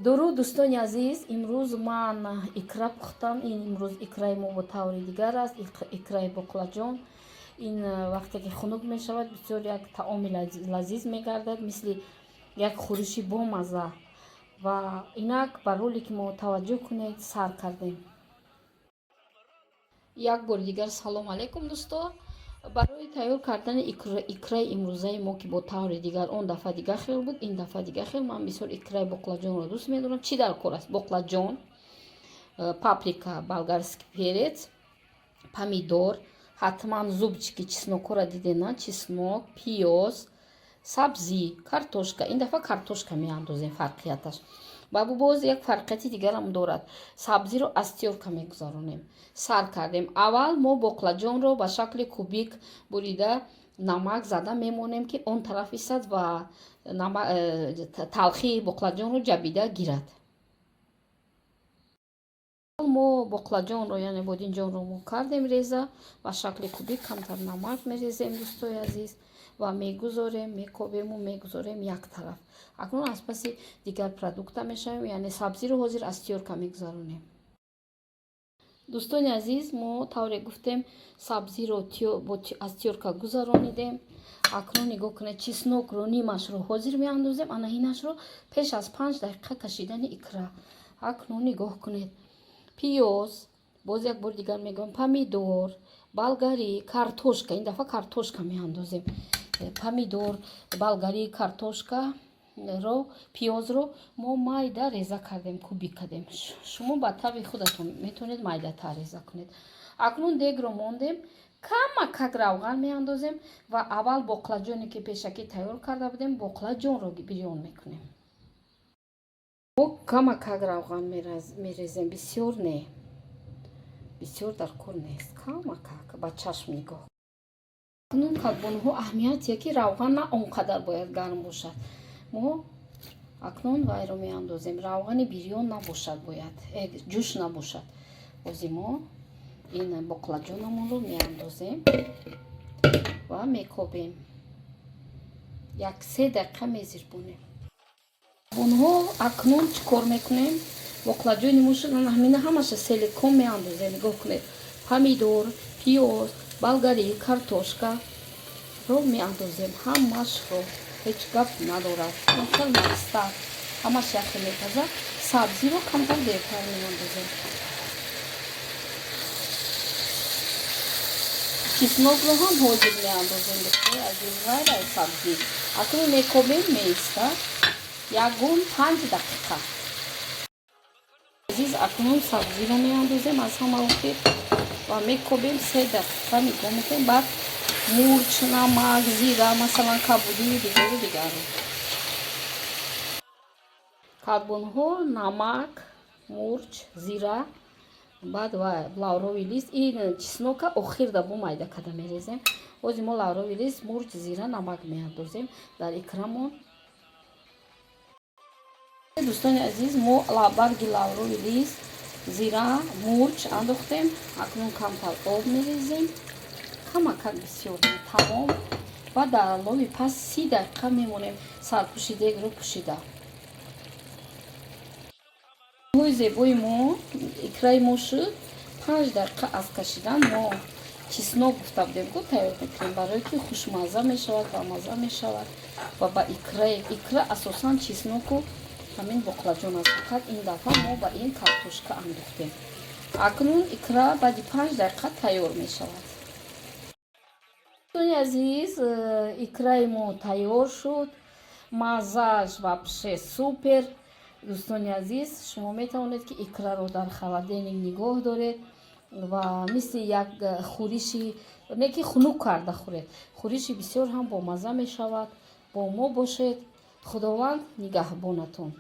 Дуруд, дӯстони азиз! Имрӯз ман икра пухтам. Ин имрӯз икраи мо бо таври дигар аст, икраи боқлаҷон. Ин вақте ки хунук мешавад, бисёр як таоми лазиз мегардад, мисли як хӯриши бомазза. Ва инак ба ролики мо таваҷҷӯҳ кунед, сар кардем. Як бори дигар салом алейкум, дӯсто! Барои тайёр кардани икраи имрӯзаи мо, ки бо таври дигар, он дафъа дигар хел буд, ин дафъа дигар хел. Ман бисёр икраи боқлаҷонро дӯст медорам. Чӣ дар кор аст? Боқлаҷон, паприка, болгарский перец, помидор, ҳатман зубчики чеснокора дидена, чеснок, пиёз, сабзӣ, картошка. Ин дафъа картошка меандозем, фарқияташ. Ва боз як фарқияти дигарам дорад: сабзиро аз тёрка мегузаронем. Сар кардем. Аввал мо боқлаҷонро ба шакли кубик бурида, намак зада мемонем, ки он тараф истад ва талхии боқлаҷонро ҷабида гирад. Мо боқлаҷонро, яъне бодинҷонро мо кардем реза ба шакли кубик, камтар намак мерезем, дӯстои азиз, ва мегузорем, мекобему мегузорем як тараф. Акнун аз паси дигар продукта мешавем, яъне сабзиро ҳозир аз тёрка мегузаронем. Дӯстони азиз, мо тавре гуфтем, сабзиро аз тёрка гузаронидем. Акнун нигоҳ кунед, чеснокро нимашро ҳозир меандозем, ана инашро пеш аз 5 дақиқа кашидани икра. Акнун нигоҳ кунед: пиёз, боз як бори дигар мегӯям, помидор, болгари, картошка. Ин дафъа картошка меандозем. Помидор, болгари, картошкаро, пиёзро мо майда реза кардем, кубик кардем. Шумо ба таби худатон метавонед майдатар реза кунед. Акнун дегро мондем, камакак равған меандозем ва аввал боқлаҷоне, ки пешакӣ тайёр карда будем, боқлаҷонро бирён мекунем. Мо камакак равған мерезем, бисёр не, бисёр дар кор нест, камакак, ба чашм нигоҳ. Акнун калбонҳо аҳамиятие, ки равған на он қадар бояд гарм бошад. Мо акнун вайро меандозем. Равғани бирён набошад бояд, ҷӯш набошад. Бози мо ин боқлаҷонамонро меандозем ва мекобем, як 3 дақиқа мезирбонем онҳо. Акнун чӣ кор мекунем? Боқлаҷони мо шуд, ҳамина ҳамаша целиком меандозем. Нигоҳ кунед, помидор, пиёз, болгари, картошка ро меандозем ҳамашро, ҳеҷ гап надорад, хел наста ҳамаш яхе мепазад. Сабзиро камтар дертар меандозем. Чеснокро ҳам ҳозир меандозем, дӯстои азиз, ғайр аз сабзӣ. Акнун мекобем, меистад ягон 5 дақиқа. Азиз, акнун сабзиро меандозем аз ҳама охир ва мекобем, 3 дақиқа нигоҳ мекунем. Баъд мурч, намак, зира, масалан, кабудию дигару дигару. Калбонҳо, намак, мурч, зира, баъд ва лавровый лист. Ин чеснока охирда бо майда када мерезем. Ҳозир мо лавровый лист, мурч, зира, намак меандозем дар икрамон. Дӯстони азиз, мо барги лавровый лист, зира, мурч андохтем. Акнун камтар об мерезем, камакак, бисёр. Тамом. Ва дар лови пас 30 дақиқа мемонем, сарпӯши дегро пӯшида. Ҳои зебои мо, икраи мо шуд. 5 дақиқа аз кашидан мо чеснок гуфта будем ку, тайёр мекунем, барое ки хушмазза мешавад ва мазза мешавад. Ва ба икра асосан чесноку ҳамин боқлаҷон аст, фақат ин дафъа мо ба ин картошка андохтем. Акнун икра баъди 5 дақиқа тайёр мешавад. Дӯстони азиз, икраи мо тайёр шуд, маззааш вообще супер. Дӯстони азиз, шумо метавонед, ки икраро дар холодильник нигоҳ доред ва мисли як хӯриши не, ки хунук карда хӯред. Хӯриши бисёр ҳам бомазза мешавад. Бо мо бошед, Худованд нигаҳбонатон.